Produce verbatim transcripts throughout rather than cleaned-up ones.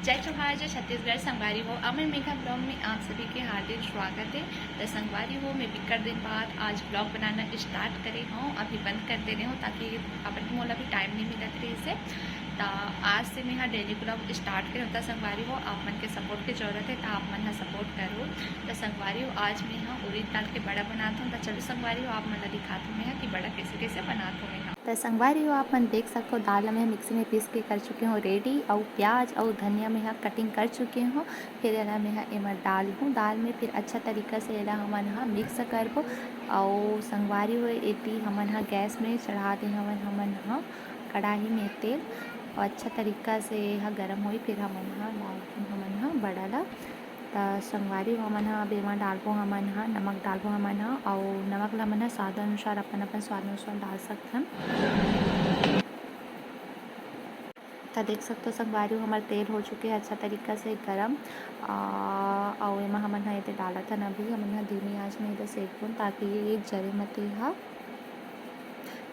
जय जोहार, जय छत्तीसगढ़ संगवारी हो। अमय मेघा vlog में आप सभी के हार्दिक स्वागत है। तो संगवारी हो, मैं बिक्कट दिन बाद आज vlog बनाना start करे हूँ। अभी बंद कर दे रहे हूँ ताकि अपन मोला भी time नहीं मिलत रहिसे। तो आज से मैं हा daily vlog start करे हूँ। तो संगवारी हो, आप मन के support की जरूरत है, तो आप मन हा support करो। तो संगवारी हो, आज मैं हा उड़ीद दाल के बड़ा बनात हूँ। तो चलो संगवारी हो, आप मन ला दिखात हूँ मैं हा कि बड़ा कैसे कैसे बनात हूँ मैं हा। तो संगवारी हो, आप मन देख सकते हो, दाल ला मैं मिक्सी में पीस के कर चुके हूँ ready। अउ प्याज अउ धनिया मैं हा cutting कर चुके हूँ। फिर एला मैं हा एमा डालहूँ दाल में। फिर अच्छा तरीका से एला हमन हा mix करबो। अउ संगवारी हो, एती हमन हा गैस में चढ़ा दे हवन हमन हा कढ़ाई में तेल। अउ अच्छा तरीका से ये हा गरम होई, फिर हमन हा डालहूँ हमन हा बड़ा ला। त संगवारी हो, हमन हा अब एमा डालबो हमन हा नमक, डालबो हमन हा, अउ नमक ला हमन हा स्वाद अनुसार, अपन अपन स्वाद अनुसार डाल सकथन। त देख सकथो संगवारी हो, हमर तेल हो चुके हे अच्छा तरीका से गरम। आ, अउ एमा हमन हा एदे डालत हन, अभी हमन हा धीमी आंच में एदे सेकबोन ताकि ये जरे मत हा।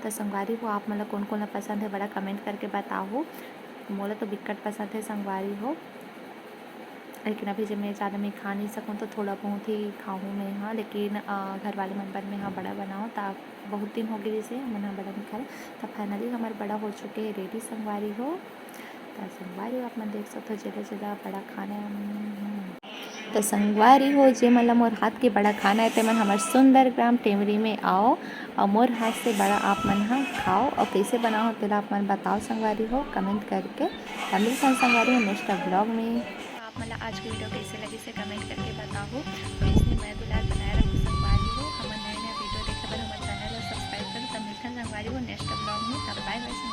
त संगवारी हो, आप मन ला कोन कोन ला पसंद है बड़ा comment करके बताओ। मोला तो बिक्कट पसंद है संगवारी हो, लेकिन अभी जब मैं ज़्यादा मैं खा नहीं सकूँ तो थोड़ा बहुत ही खाऊँ मैं हा। लेकिन अ, घर वाले मन बर मैं हा बड़ा बनाओ, त बहुत दिन हो गए जैसे हमन हा बड़ा नहीं खाए। त finally हमर बड़ा हो चुके हे ready संगवारी हो। त संगवारी हो, आप मन देख सकथो जेला जेला बड़ा खाना है। त संगवारी हो, जे मन ला मोर हाथ के बड़ा खाना है, ते मन हमर सुंदर ग्राम टेमरी में आओ अउ मोर हाथ से बड़ा आप मन हा खाओ अउ कैसे बनाओ तेला आप मन बताओ संगवारी हो comment करके। त मिलथन संगवारी हो next vlog में। आप मन ला आज के video कैसे लगिस हे comment करके बताओ। अउ इसने मैं दुलार बनाए रखो संगवारी हो। हमर नया नया video देखे बर हमर channel ला subscribe करो। त मिलथन संगवारी हो next vlog में। तब bye bye।